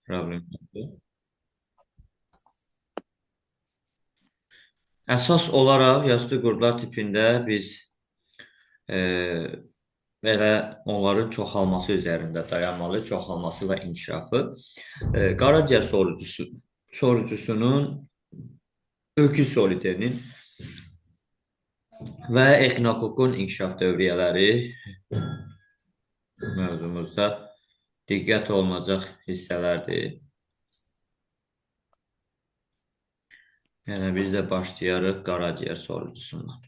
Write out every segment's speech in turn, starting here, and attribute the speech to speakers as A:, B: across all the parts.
A: Problem yoxdur. Əsas olaraq yastı qurdlar tipində biz e, belə onların çoxalması üzərində dayanmalı, çoxalması və inkişafı. Qaraciyər sorucusunun öküz soliterinin və exinokokun inkişaf dövriyyələri mövzumuzda diqqət olunacaq hissələrdir. Yəni biz də başlayarıq qaraciyər sorucusundan.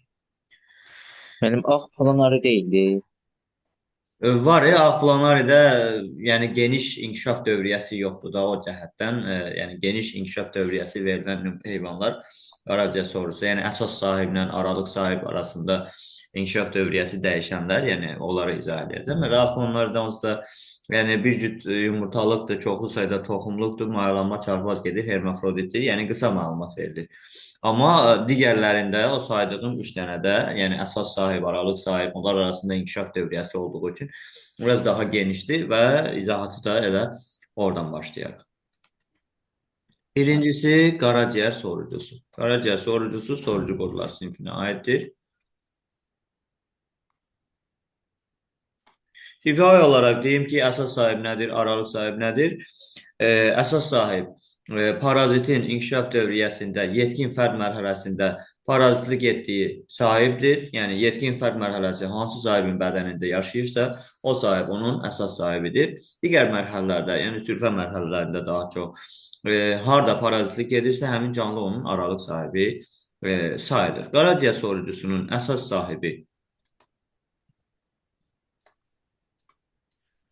B: Mənim ağ planarı deyildi.
A: Var ya, ağ planaridə yəni geniş inkişaf dövriyyəsi yoxdur da o cəhətdən, yəni geniş inkişaf dövriyyəsi verilən heyvanlar qaraciyər sorucusu, yəni əsas sahiblə aralıq sahib arasında inkişaf dövriyyəsi dəyişənlər, yəni onları izah edəcəm. Elə ağ planaridə onsuz da yəni bir cüt yumurtalıqdır, çoxlu sayda toxumluqdur, mayalanma çarpaz gedir, hermafroditdir, yəni qısa məlumat verilir. Amma digərlərində o saydığım 3 dənədə, yəni əsas sahib, aralıq sahib, onlar arasında inkişaf dövriyyəsi olduğu üçün biraz daha genişdir və izahatı da elə oradan başlayarıq. Birincisi qaraciyər sorucusu. Qaraciyər sorucusu sorucu qurdlar sinfinə aiddir. Şifahi olaraq deyim ki, əsas sahib nədir, aralıq sahib nədir? Əsas sahib parazitin inkişaf dövriyyəsində, yetkin fərd mərhələsində parazitlik etdiyi sahibdir. Yəni, yetkin fərd mərhələsi hansı sahibin bədənində yaşayırsa, o sahib onun əsas sahibidir. Digər mərhələlərdə, yəni sürfə mərhələlərində daha çox harda parazitlik edirsə, həmin canlı onun aralıq sahibi sayılır. Qaraciyər sorucusunun əsas sahibi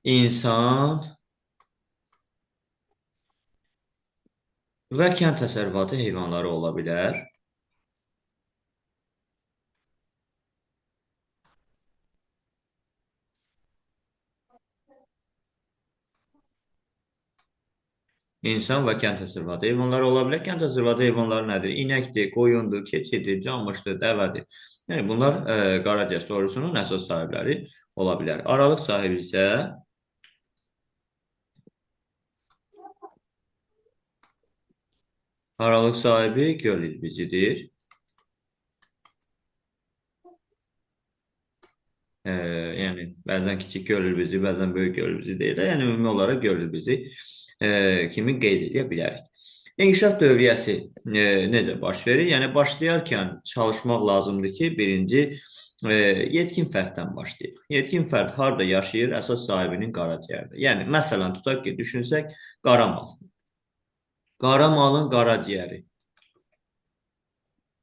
A: insan və kənd təsərrüfatı heyvanları ola bilər. İnsan və kənd təsərrüfatı heyvanları ola bilər. Kənd təsərrüfatı heyvanları nədir? İnəkdir, qoyundur, keçidir, camışdır, dəvədir. Yəni bunlar qaraciyər sorusunun əsas sahibləri ola bilər. Aralıq sahibi isə aralıq sahibi göl ilbizidir. Yəni bəzən kiçik göl ilbizi, bəzən böyük göl ilbizi deyirlər. Yəni ümumi olaraq göl ilbizi kimi qeyd edə bilərik. İnkişaf dövriyyəsi necə baş verir? Yəni başlayarkən çalışmaq lazımdır ki, birinci yetkin fərddən başlayaq. Yetkin fərd harda yaşayır? Əsas sahibinin qaraciyərində. Yəni məsələn tutaq ki, düşünsək qaramal. Qaramalın qaraciyəri.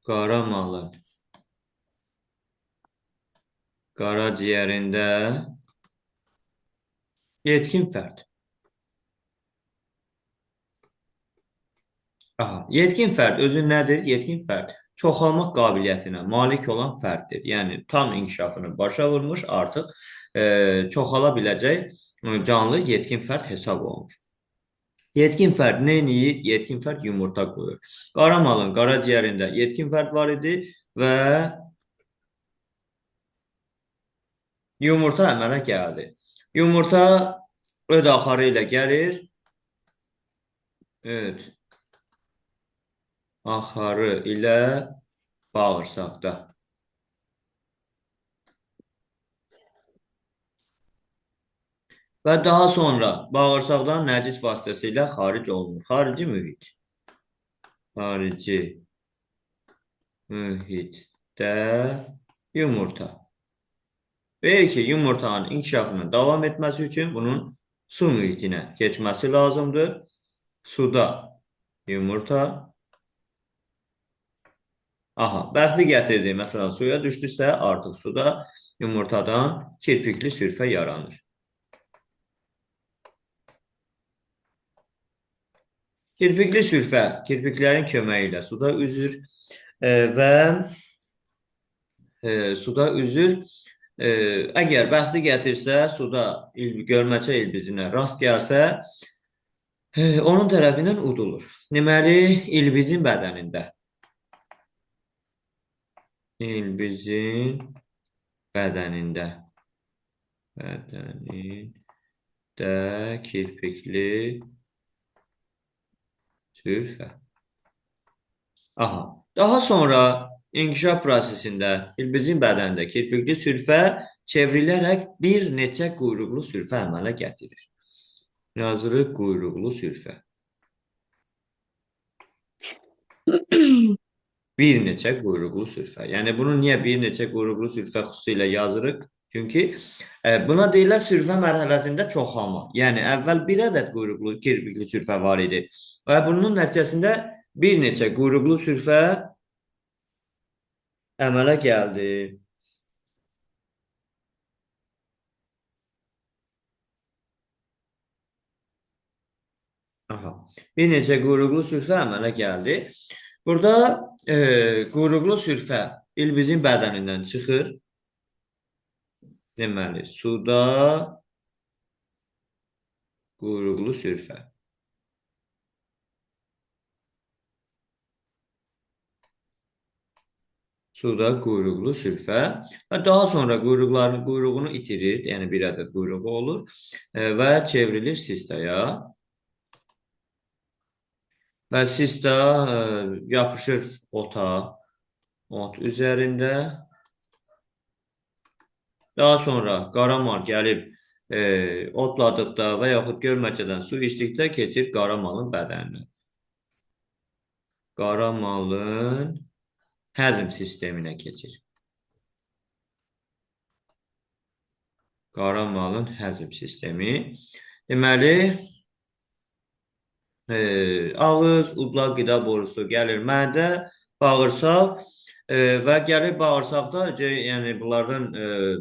A: Qaramalın qaraciyərində yetkin fərd. Aha, yetkin fərd özü nədir? Yetkin fərd çoxalmaq qabiliyyətinə malik olan fərddir. Yəni tam inkişafını başa vurmuş, artıq çoxala biləcək canlı yetkin fərd hesab olunur. Yetkin fərd nə edir? Yetkin fərd yumurta qoyur. Qaramalın qaraciyərində yetkin fərd var idi və yumurta əmələ gəldi. Yumurta öd axarı ilə gəlir. Öd axarı ilə bağırsaqda. Və daha sonra bağırsaqdan nəcis vasitəsilə xaric olunur. Xarici mühit. Xarici mühitdə yumurta. Deyir ki, yumurtanın inkişafının davam etməsi üçün bunun su mühitinə keçməsi lazımdır. Suda yumurta. Aha, bəxti gətirdi. Məsələn, suya düşdüsə, artıq suda yumurtadan kirpikli sürfə yaranır. Kirpikli sürfə kirpiklərin köməyi ilə suda üzür və suda üzür. Əgər bəxti gətirsə, suda gölməçə ilbizinə rast gəlsə, onun tərəfindən udulur. Deməli, ilbizin bədənində. İlbizin bədənində. Bədənində kirpikli Sülfə. Aha. Daha sonra inkişaf prosesində ilbizin bədənində kirpikli sülfə çevrilərək bir neçə quyruqlu sülfə əmələ gətirir. Yazırıq quyruqlu sülfə. Bir neçə quyruqlu sülfə. Yəni bunu niyə bir neçə quyruqlu sülfə xüsusilə yazırıq? Çünki buna deyirlər sülfə mərhələsində çoxalma. Yəni əvvəl bir ədəd quyruqlu kirpikli sülfə var idi və bunun nəticəsində bir neçə quyruqlu sülfə əmələ gəldi. Aha. Bir neçə quyruqlu sülfə əmələ gəldi. Burada quyruqlu sülfə ilbizin bədənindən çıxır. Deməli, suda quyruqlu sülfə. Suda quyruqlu sülfə və daha sonra quyruğunu itirir, yəni bir ədəd quyruğu olur və çevrilir sistaya. Və sista yapışır ota, ot üzərində. Daha sonra qaramal gəlib otladıqda və yaxud gölməçədən su içdikdə keçir qaramalın bədəninə. Qaramalın həzm sisteminə keçir. Qaramalın həzm sistemi. Deməli, ağız, udlaq qida borusu gəlir mədə, bağırsaq və gəlir bağırsaqda, yəni bunlardan,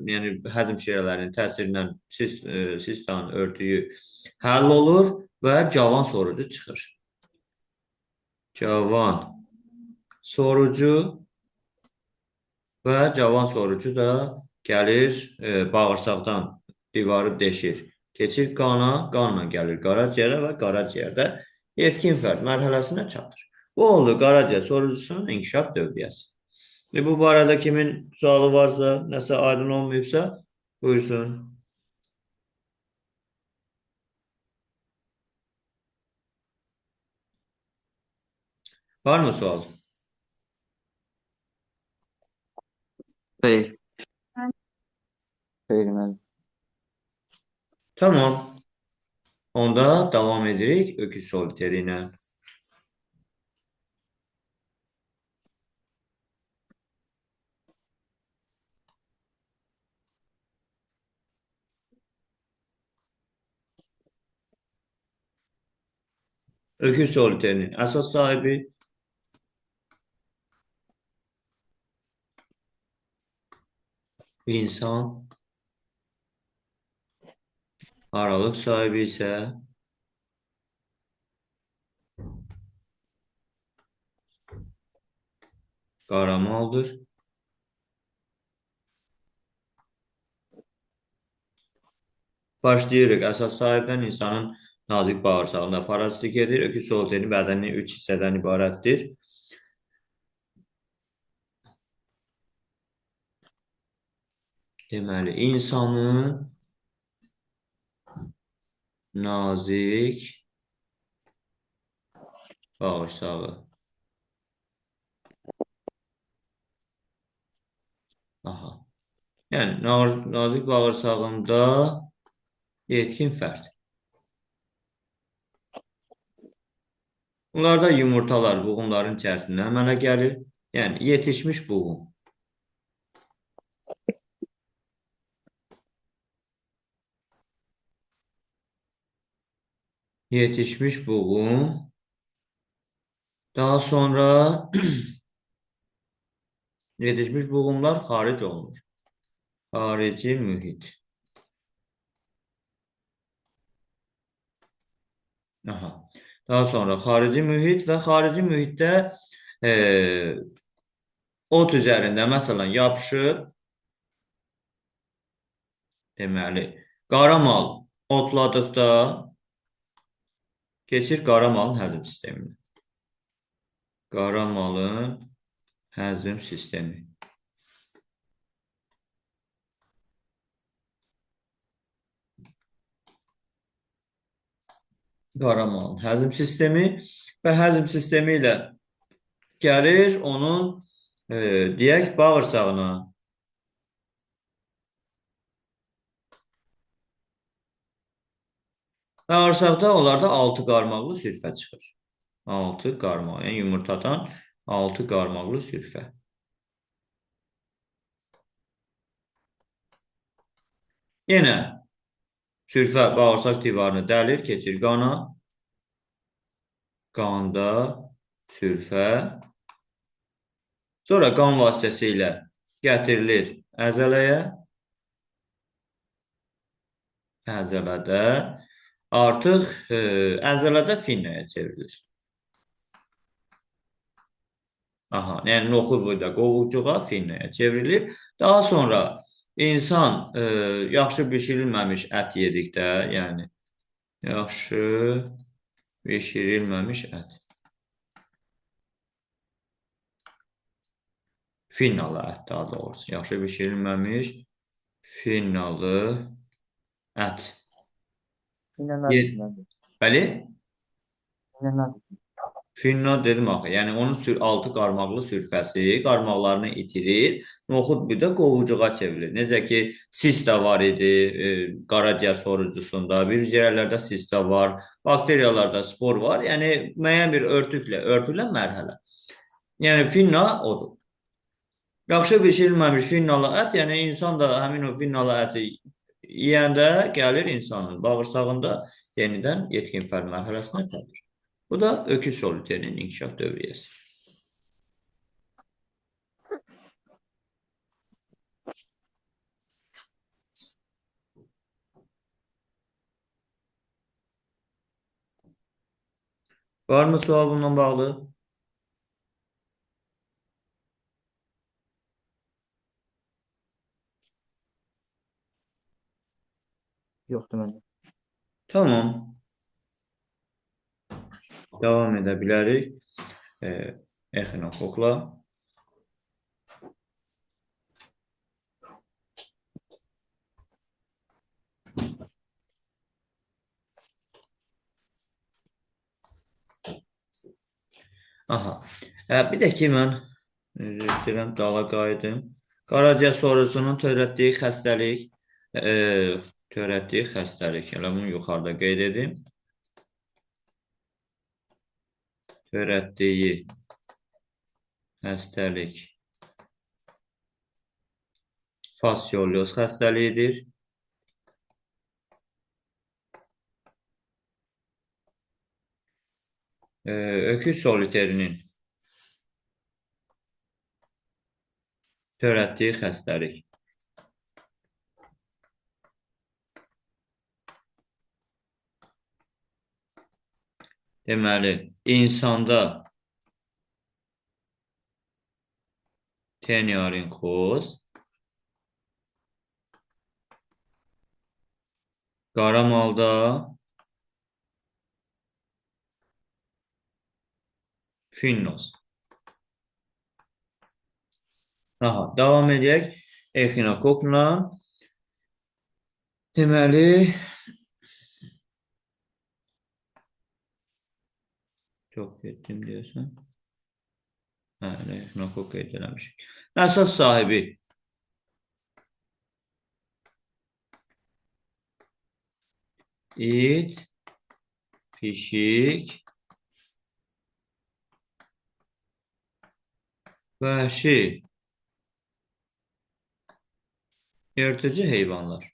A: yəni həzm şirələrinin təsirindən sistanın örtüyü həll olur və cavan sorucu çıxır. Cavan sorucu və cavan sorucu da gəlir bağırsaqdan divarı deşir. Keçir qana, qanla gəlir qaraciyərə və qaraciyərdə yetkin fərd mərhələsinə çatır. Bu oldu qaraciyər sorucusunun inkişaf dövriyyəsi. Bu barədə kimin sualı varsa, nəsə aydın olmayıbsa, buyursun. Var mı sual?
B: Xeyr. Xeyr, müəllim.
A: Tamam. Onda davam edirik öküz soliteri ilə. Öküz soliterinin əsas sahibi insan, aralıq sahibi isə qaramaldır. Başlayırıq. Əsas sahibdən insanın nazik bağırsağında parazitlik edir. Öküz soliterinin bədəni 3 hissədən ibarətdir. Deməli, insanın nazik bağırsağı. Aha. Yəni, nazik bağırsağında yetkin fərd. Bunlarda yumurtalar buğumların içərisində əmələ gəlir. Yəni, yetişmiş buğum. Yetişmiş buğum. Daha sonra yetişmiş buğumlar xaric olunur. Xarici mühit. Aha. Daha sonra xarici mühit və xarici mühitdə ot üzərində məsələn yapışıb, deməli, qaramal otladıqda keçir qaramalın həzm sisteminə. Qaramalın həzm sistemi. Qaramalın həzm sistemi. Və həzm sistemi ilə gəlir onun, deyək, bağırsağına. Bağırsaqda onlarda 6 qarmaqlı sürfə çıxır. 6 qarmaq, yəni yumurtadan 6 qarmaqlı sürfə. Yenə sürfə bağırsaq divarını dəlir, keçir qana. Qanda sürfə. Sonra qan vasitəsilə gətirilir əzələyə. Əzələdə artıq əzələdə finnəyə çevrilir. Aha, yəni noxud burada qovucuğa, finnəyə çevrilir. Daha sonra insan yaxşı bişirilməmiş ət yedikdə, yəni yaxşı bişirilməmiş ət. Finnalı ət daha doğrusu. Yaxşı bişirilməmiş finnalı ət.
B: Finna nədir ki?
A: Bəli?
B: Finna nədir ki?
A: Finna dedim axı. Yəni onun altı qarmaqlı sürfəsi qarmaqlarını itirir. Noxud bir də qovucuğa çevrilir. Necə ki, sista var idi qaraciyər sorucusunda, bir hüceyrələrdə sista var, bakteriyalarda spor var. Yəni müəyyən bir örtüklə örtülən mərhələ. Yəni finna odur. Yaxşı bişirilməmiş finnalı ət, yəni insan da həmin o finnalı əti yeyəndə gəlir insanın bağırsağında yenidən yetkin fərd mərhələsinə çatır. Bu da öküz soliterinin inkişaf dövriyyəsi. Var mı sual bununla bağlı?
B: Yoxdur məncə.
A: Tamam. Davam edə bilərik. Exinokokla. Aha. Bir də ki, mən istəyirəm dala qayıdım. Qaraciyər sorusunun törətdiyi xəstəlik, elə bunu yuxarıda qeyd edim. Törətdiyi xəstəlik fasiyolyoz xəstəliyidir. Öküz soliterinin törətdiyi xəstəlik. Deməli, insanda teniarinxoz, qaramalda finnoz. Aha, davam edək exinokokla. Deməli, çox getdim deyəsən. Hə, elə exinokok qeyd eləmişik. Əsas sahibi it, pişik, vəhşi, yırtıcı heyvanlar.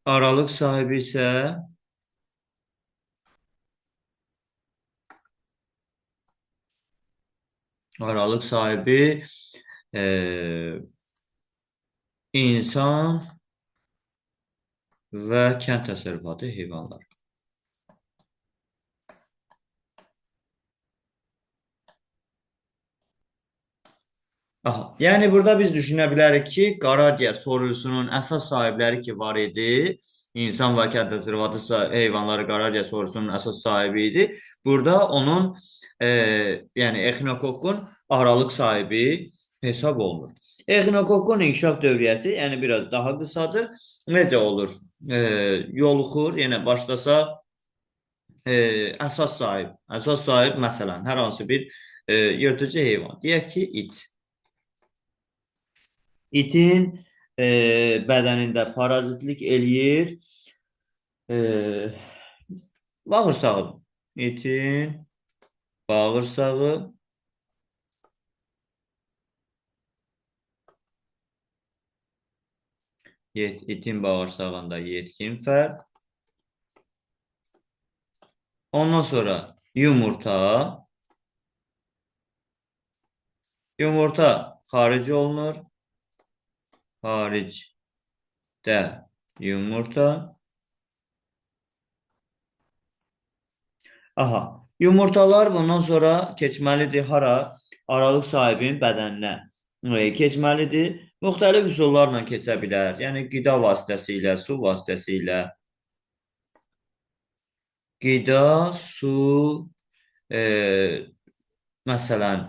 A: Aralıq sahibi isə aralıq sahibi insan və kənd təsərrüfatı heyvanlar. Aha, yəni burada biz düşünə bilərik ki, qaraciyər sorusunun əsas sahibləri ki var idi, insan və kənd təsərrüfatı heyvanları qaraciyər sorusunun əsas sahibi idi. Burada onun, yəni exinokokun aralıq sahibi hesab olunur. Exinokokun inkişaf dövriyyəsi, yəni biraz daha qısadır. Necə olur? Yoluxur, yenə başlasaq, əsas sahib. Əsas sahib məsələn, hər hansı bir yırtıcı heyvan. Deyək ki, it. İtin bədənində parazitlik eləyir. Bağırsağı. İtin bağırsağı. İtin bağırsağında yetkin fərd. Ondan sonra yumurta. Yumurta xaric olunur. Xaricdə yumurta. Aha. Yumurtalar bundan sonra keçməlidir hara? Aralıq sahibinin bədəninə keçməlidir. Müxtəlif üsullarla keçə bilər. Yəni qida vasitəsilə, su vasitəsilə. Qida, su, məsələn,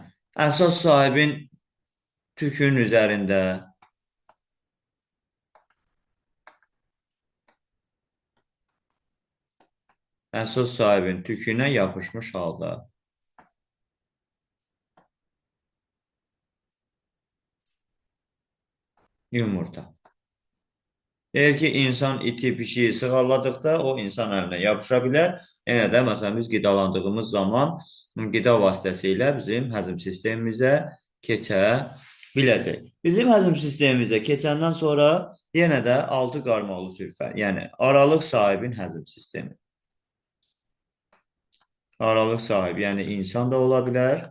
A: əsas sahibin tükünün üzərində əsas sahibin tükünə yapışmış halda. Yumurta. Deyir ki, insan iti, pişiyi sığalladıqda o insan əlinə yapışa bilər. Yenə də, məsələn, biz qidalandığımız zaman qida vasitəsilə bizim həzm sistemimizə keçə biləcək. Bizim həzm sistemimizə keçəndən sonra yenə də altı qarmaqlı sülfə, yəni aralıq sahibin həzm sistemi. Aralıq sahib, yəni insan da ola bilər.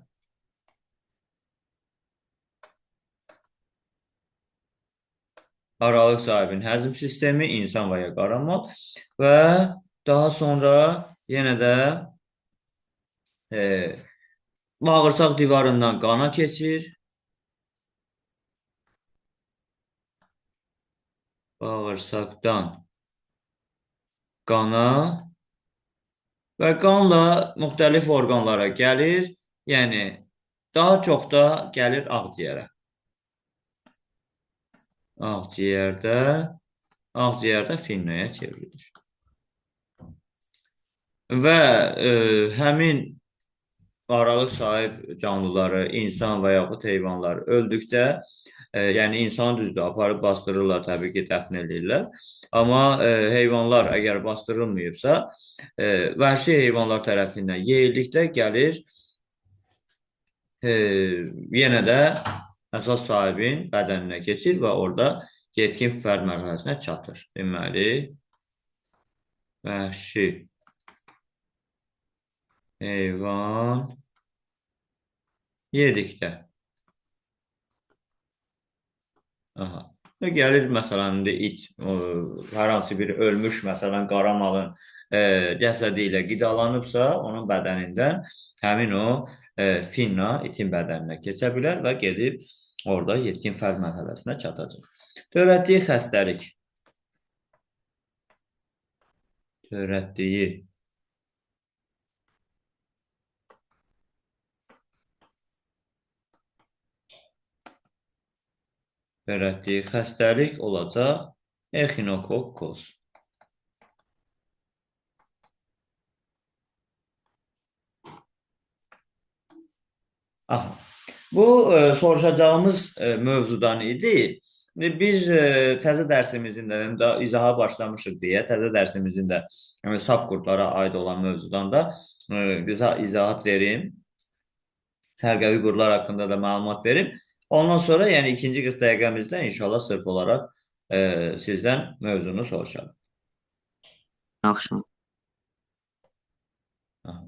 A: Aralıq sahibin həzm sistemi, insan və ya qaramal və daha sonra yenə də bağırsaq divarından qana keçir. Bağırsaqdan qana və qanla müxtəlif orqanlara gəlir. Yəni, daha çox da gəlir ağciyərə. Ağciyərdə finnəyə çevrilir. Və həmin aralıq sahib canlıları, insan və yaxud heyvanlar öldükdə, yəni insanı düzdür, aparıb bastırırlar, təbii ki, dəfn eləyirlər. Amma heyvanlar əgər bastırılmayıbsa, vəhşi heyvanlar tərəfindən yeyildikdə gəlir, yenə də əsas sahibin bədəninə keçir və orada yetkin fərd mərhələsinə çatır. Deməli, vəhşi heyvan yedikdə. Aha. Və gəlir, məsələn, indi it, hər hansı bir ölmüş, məsələn, qaramalın cəsədi ilə qidalanıbsa, onun bədənindən həmin o finna itin bədəninə keçə bilər və gedib orada yetkin fərd mərhələsinə çatacaq. Törətdiyi xəstəlik. Törətdiyi Törətdiyi xəstəlik olacaq exinokokkoz. Aha. Bu soruşacağımız mövzudan idi. Biz təzə dərsimizin də, də izaha başlamışıq deyə, təzə dərsimizin də yəni, sap qurdlara aid olan mövzudan da bizə izahat verim. Hərqəvi qurdlar haqqında da məlumat verim. Ondan sonra, yəni ikinci 40 dəqiqəmizdə inşallah sırf olaraq sizdən mövzunu soruşalım.
B: Yaxşı.
A: Aha.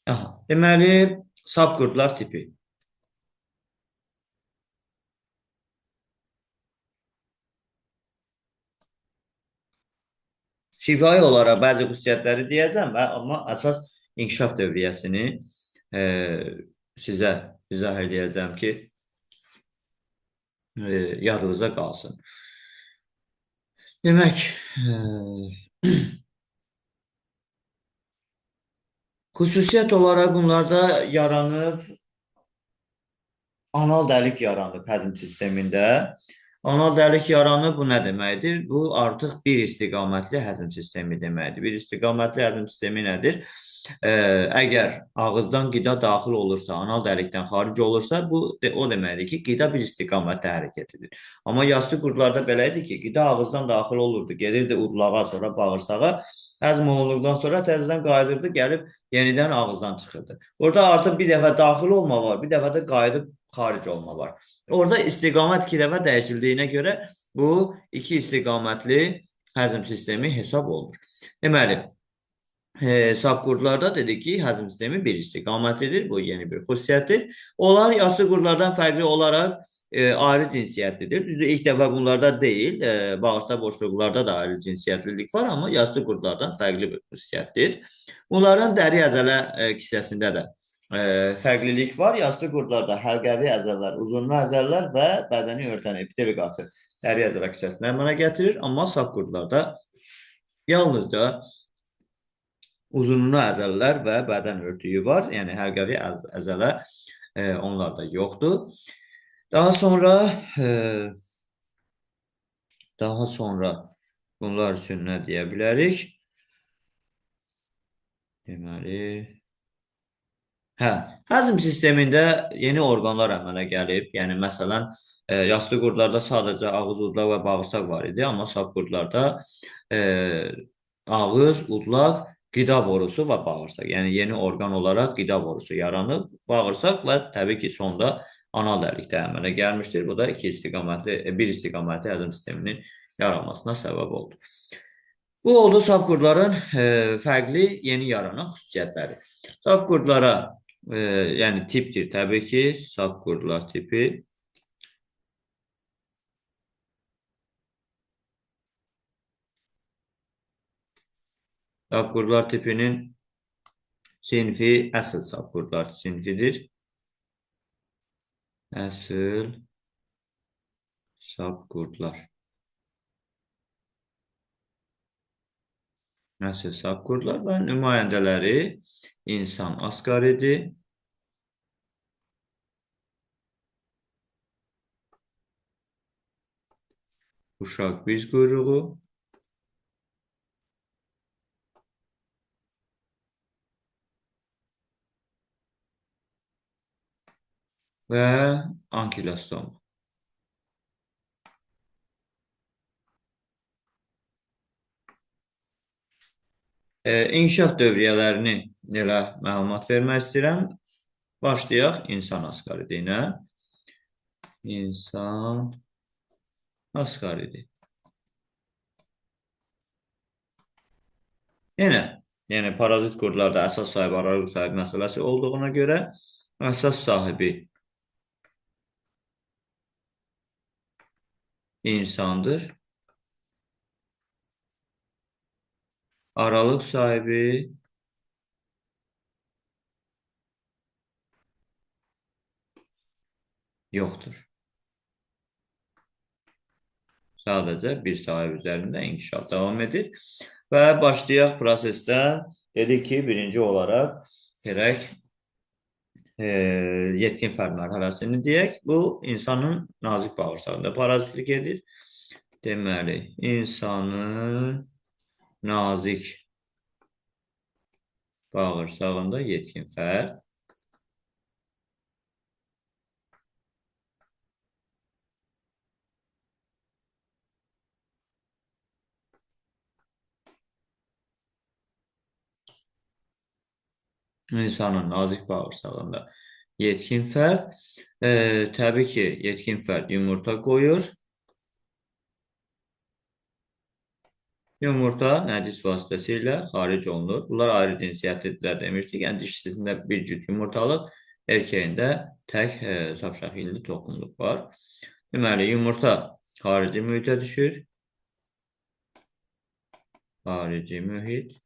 A: Aha. Deməli, sap qurdlar tipi. Şifahi olaraq bəzi xüsusiyyətləri deyəcəm və amma əsas inkişaf dövriyyəsini sizə izah eləyəcəm ki, yadınızda qalsın. Demək, Xüsusiyyət olaraq bunlarda yaranıb, anal dəlik yaranıb həzm sistemində. Anal dəlik yaranıb, bu nə deməkdir? Bu artıq bir istiqamətli həzm sistemi deməkdir. Bir istiqamətli həzm sistemi nədir? Əgər ağızdan qida daxil olursa, anal dəlikdən xaric olursa, bu o deməkdir ki, qida bir istiqamətdə hərəkət edir. Amma yastı qurdlarda belə idi ki, qida ağızdan daxil olurdu, gedirdi udlağa, sonra bağırsağa, həzm olunduqdan sonra təzədən qayıdırdı, gəlib yenidən ağızdan çıxırdı. Orada artıq bir dəfə daxil olma var, bir dəfə də qayıdıb xaric olma var. Orada istiqamət iki dəfə dəyişildiyinə görə bu iki istiqamətli həzm sistemi hesab olunur. Deməli, sap qurdlarda dedik ki, həzm sistemi bir istiqamətlidir. Bu yeni bir xüsusiyyətdir. Onlar yastı qurdlardan fərqli olaraq ayrı cinsiyyətlidir. Düzdür, ilk dəfə bunlarda deyil, bağırsaq boşluqlarda da ayrı cinsiyyətlilik var, amma yastı qurdlardan fərqli bir xüsusiyyətdir. Bunların dəri əzələ kisəsində də fərqlilik var. Yastı qurdlarda həlqəvi əzələlər, uzunlu əzələlər və bədəni örtən epitel qatı dəri əzələ kisəsini əmələ gətirir, amma sap qurdlarda yalnızca uzunlu əzələlər və bədən örtüyü var. Yəni həlqəvi əzələ onlarda yoxdur. Daha sonra bunlar üçün nə deyə bilərik? Deməli, həzm sistemində yeni orqanlar əmələ gəlib. Yəni məsələn, yastı qurdlarda sadəcə ağız, udlaq və bağırsaq var idi, amma sap qurdlarda ağız, udlaq, qida borusu və bağırsaq. Yəni yeni orqan olaraq qida borusu yaranıb, bağırsaq və təbii ki, sonda anal dəlikdə əmələ gəlmişdir. Bu da iki istiqamətli, bir istiqamətli həzm sisteminin yaranmasına səbəb oldu. Bu oldu sap qurdların fərqli yeni yaranan xüsusiyyətləri. Sap qurdlara, yəni tipdir təbii ki, sap qurdlar tipi. Sap qurdlar tipinin sinfi əsl sap qurdlar sinfidir. Əsl sap qurdlar. Əsl sap qurdlar və nümayəndələri insan asqaridi, uşaq biz quyruğu, və ankilostoma. İnkişaf dövriyyələrini elə məlumat vermək istəyirəm. Başlayaq insan asqaridi ilə. İnsan asqaridi. Yenə, yəni parazit qurdlarda əsas sahibi, aralıq sahibi məsələsi olduğuna görə əsas sahibi insandır. Aralıq sahibi yoxdur. Sadəcə bir sahib üzərində inkişaf davam edir. Və başlayaq prosesdən. Dedik ki, birinci olaraq gerək yetkin fərd mərhələsini deyək. Bu, insanın nazik bağırsağında parazitlik edir. Deməli, insanın nazik bağırsağında yetkin fərd. İnsanın nazik bağırsağında yetkin fərd. Təbii ki, yetkin fərd yumurta qoyur. Yumurta nəcis vasitəsilə xaric olunur. Bunlar ayrı cinsiyyətlidirlər demişdik. Yəni, dişisində bir cüt yumurtalıq, erkəyində tək sapşəkilli toxumluq var. Deməli, yumurta xarici mühitə düşür. Xarici mühit.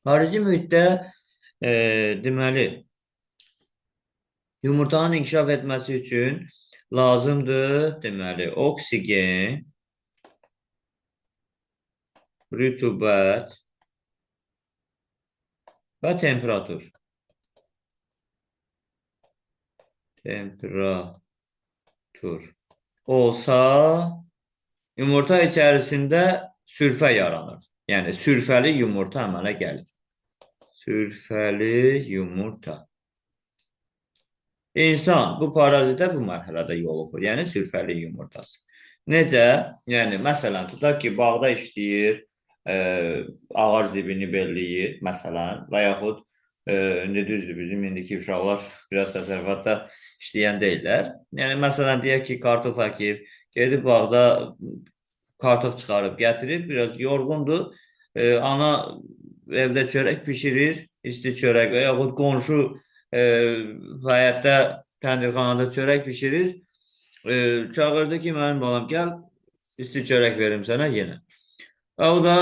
A: Xarici mühitdə deməli, yumurtanın inkişaf etməsi üçün lazımdır, deməli, oksigen, rütubət Və temperatur. Temperatur olsa, yumurta içərisində sülfə yaranır. Yəni, sülfəli yumurta əmələ gəlir. Sülfəli yumurta. İnsan bu parazitə bu mərhələdə yoluxur. Yəni, sülfəli yumurtası. Necə? Yəni, məsələn, tutaq ki, bağda işləyir, ağac dibini belləyir, məsələn, və yaxud indi düzdür, bizim indiki uşaqlar biraz təsərrüfatda işləyən deyillər. Yəni, məsələn, deyək ki, kartof əkib, gedib bağda kartof çıxarıb gətirib, biraz yorğundur. Ana evdə çörək bişirir, isti çörək və yaxud qonşu həyətdə, təndirxanada çörək bişirir. Çağırdı ki, mənim balam, gəl, isti çörək verim sənə yenə. Və o da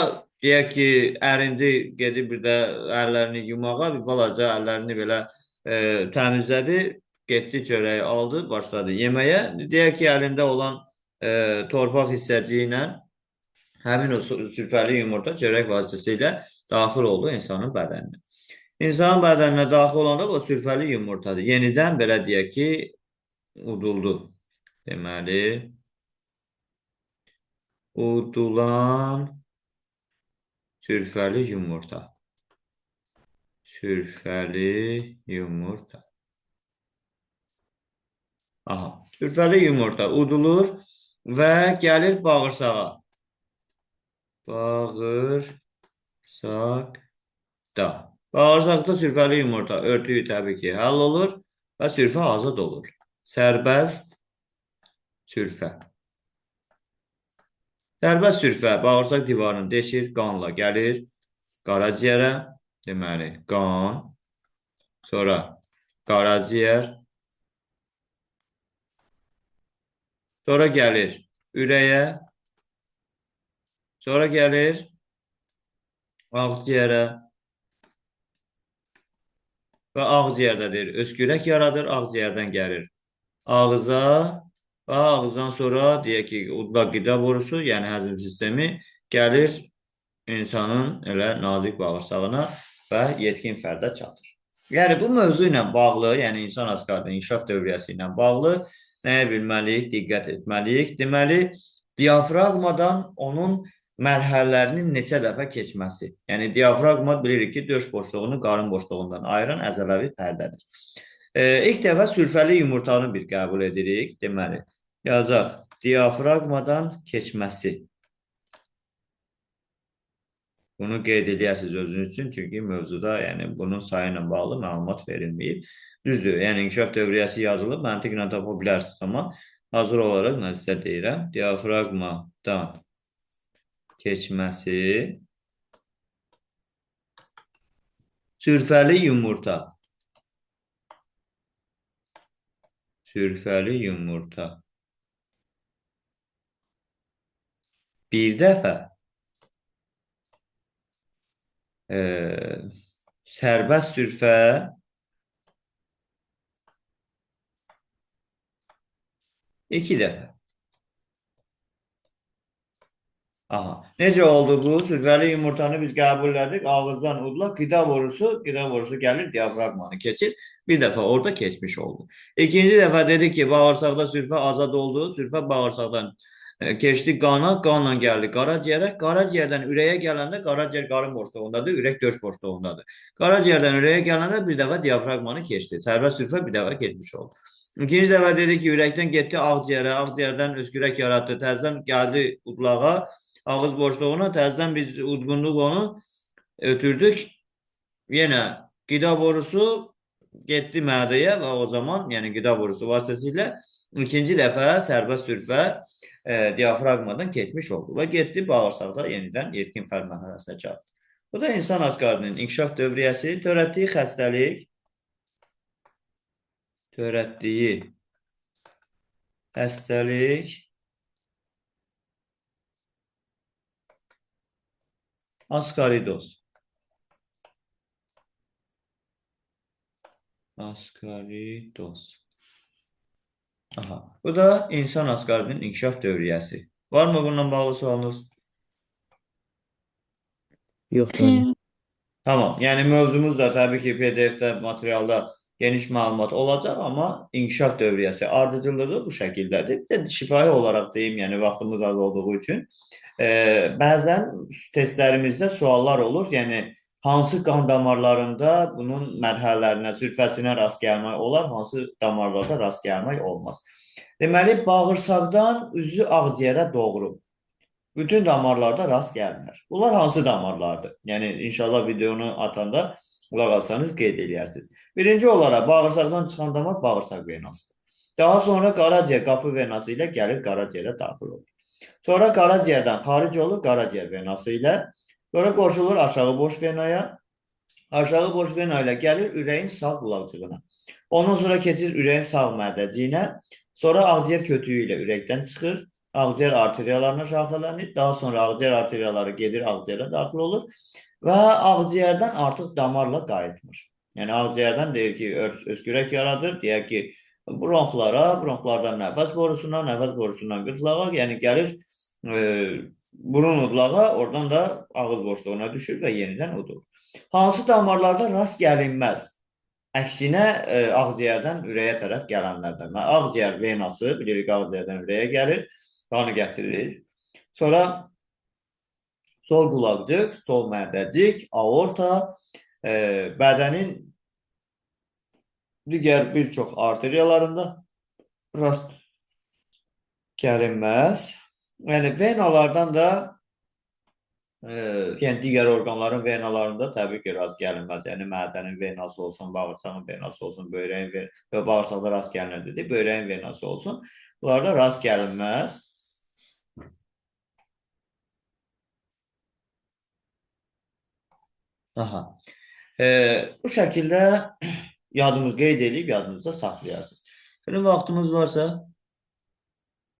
A: deyək ki, ərindi, gedib bir də əllərini yumağa, bir balaca əllərini belə təmizlədi, getdi çörəyi aldı, başladı yeməyə. Deyək ki, əlində olan torpaq hissəciyi ilə həmin o sülfəli yumurta çörək vasitəsilə daxil oldu insanın bədəninə. İnsanın bədəninə daxil olanda o sülfəli yumurtadır. Yenidən belə deyək ki, uduldu. Deməli, udulan sülfəli yumurta. Sülfəli yumurta. Aha, sülfəli yumurta udulur və gəlir bağırsağa. Bağırsaqda. Bağırsaqda sülfəli yumurta örtüyü təbii ki, həll olur və sülfə azad olur. Sərbəst sülfə. Sərbəst sülfə bağırsaq divarını deşir, qanla gəlir qaraciyərə. Deməli, qan, sonra qaraciyər, sonra gəlir ürəyə, sonra gəlir ağciyərə və ağciyərdə deyir, öskürək yaradır, ağciyərdən gəlir ağıza və ağızdan sonra deyək ki, udlaq qida borusu, yəni həzm sistemi gəlir insanın elə nazik bağırsağına və yetkin fərdə çatır. Yəni bu mövzu ilə bağlı, yəni insan asqardının inkişaf dövriyyəsi ilə bağlı nəyə bilməliyik, diqqət etməliyik? Deməli, diafraqmadan onun mərhələlərinin neçə dəfə keçməsi. Yəni diafraqma bilirik ki, döş boşluğunu qarın boşluğundan ayıran əzələvi pərdədir. İlk dəfə sülfəli yumurtanı bir qəbul edirik. Deməli, yazacaq diafraqmadan keçməsi. Bunu qeyd edəsiniz özünüz üçün, çünki mövzuda yəni bunun sayı ilə bağlı məlumat verilməyib. Düzdür, yəni inkişaf dövriyyəsi yazılıb, məntiqlə tapa bilərsiniz, amma hazır olaraq mən sizə deyirəm, diafraqmadan keçməsi sülfəli yumurta. Sülfəli yumurta. Bir dəfə sərbəst sülfə iki dəfə. Aha. Necə oldu bu? Sülfəli yumurtanı biz qəbul elədik. Ağızdan udla qida borusu gəlir, diafraqmanı keçir. Bir dəfə orada keçmiş oldu. İkinci dəfə dedik ki, bağırsaqda sülfə azad oldu. Sülfə bağırsaqdan keçdi qana, qanla gəldi qaraciyərə. Qaraciyərdən ürəyə gələndə qaraciyər qarın boşluğundadır, ürək döş boşluğundadır. Qaraciyərdən ürəyə gələndə bir dəfə diafraqmanı keçdi. Sərbəst sülfə bir dəfə keçmiş oldu. İkinci dəfə dedik ki, ürəkdən getdi ağciyərə, ağciyərdən öskürək yaratdı, təzədən gəldi udlağa, ağız boşluğuna, təzədən biz udqunduq onu, ötürdük. Yenə qida borusu getdi mədəyə və o zaman, yəni qida borusu vasitəsilə ikinci dəfə sərbəst sülfə diafraqmadan keçmiş oldu və getdi bağırsaqda yenidən yetkin fərd mərhələsinə çatdı. Bu da insan asqardının inkişaf dövriyyəsi, törətdiyi xəstəlik, törətdiyi xəstəlik askaridoz. Askaridoz. Aha. Bu da insan asqardının inkişaf dövriyyəsi. Var mı bununla bağlı sualınız?
B: Yoxdur hocam.
A: Hə? Tamam. Yəni mövzumuz da təbii ki, PDF-də, materialda geniş məlumat olacaq, amma inkişaf dövriyyəsi ardıcıllığı bu şəkildədir. Bir də şifahi olaraq deyim, yəni vaxtımız az olduğu üçün bəzən testlərimizdə suallar olur. Yəni hansı qan damarlarında bunun mərhələlərinə, sürfəsinə rast gəlmək olar, hansı damarlarda rast gəlmək olmaz. Deməli, bağırsaqdan üzü ağciyərə doğru bütün damarlarda rast gəlinir. Bunlar hansı damarlardır? Yəni inşallah videonu atanda qulaq alsanız qeyd eləyərsiniz. Birinci olaraq bağırsaqdan çıxan damar bağırsaq venasıdır. Daha sonra qaraciyər qapı venası ilə gəlir qaraciyərə daxil olur. Sonra qaraciyərdən xaric olur qaraciyər venası ilə. Sonra qoşulur aşağı boş venaya. Aşağı boş vena ilə gəlir ürəyin sağ qulaqcığına. Ondan sonra keçir ürəyin sağ mədəciyinə. Sonra ağciyər kötüyü ilə ürəkdən çıxır. Ağciyər arteriyalarına şaxələnir. Daha sonra ağciyər arteriyaları gedir ağciyərə daxil olur və ağciyərdən artıq damarla qayıtmır. Yəni ağciyərdən deyir ki, öskürək yaradır. Deyək ki, bronxlara, bronxlardan nəfəs borusuna, nəfəs borusundan qırtlağa, yəni gəlir burun udlağa, oradan da ağız boşluğuna düşür və yenidən udur. Hansı damarlarda rast gəlinməz? Əksinə ağciyərdən ürəyə tərəf gələnlərdən. Ağciyər venası, bilirik ağciyərdən ürəyə gəlir, qanı gətirir. Sonra sol qulaqcıq, sol mədəcik, aorta, bədənin digər bir çox arteriyalarında rast gəlinməz. Yəni venalardan da yəni digər orqanların venalarında təbii ki, rast gəlinməz. Yəni mədənin venası olsun, bağırsağın venası olsun, böyrəyin və bağırsaqda rast gəlinir dedi, böyrəyin venası olsun. Bunlarda rast gəlinməz. Aha. Bu şəkildə yadınız qeyd edib yadınızda saxlayasınız. Belə vaxtımız varsa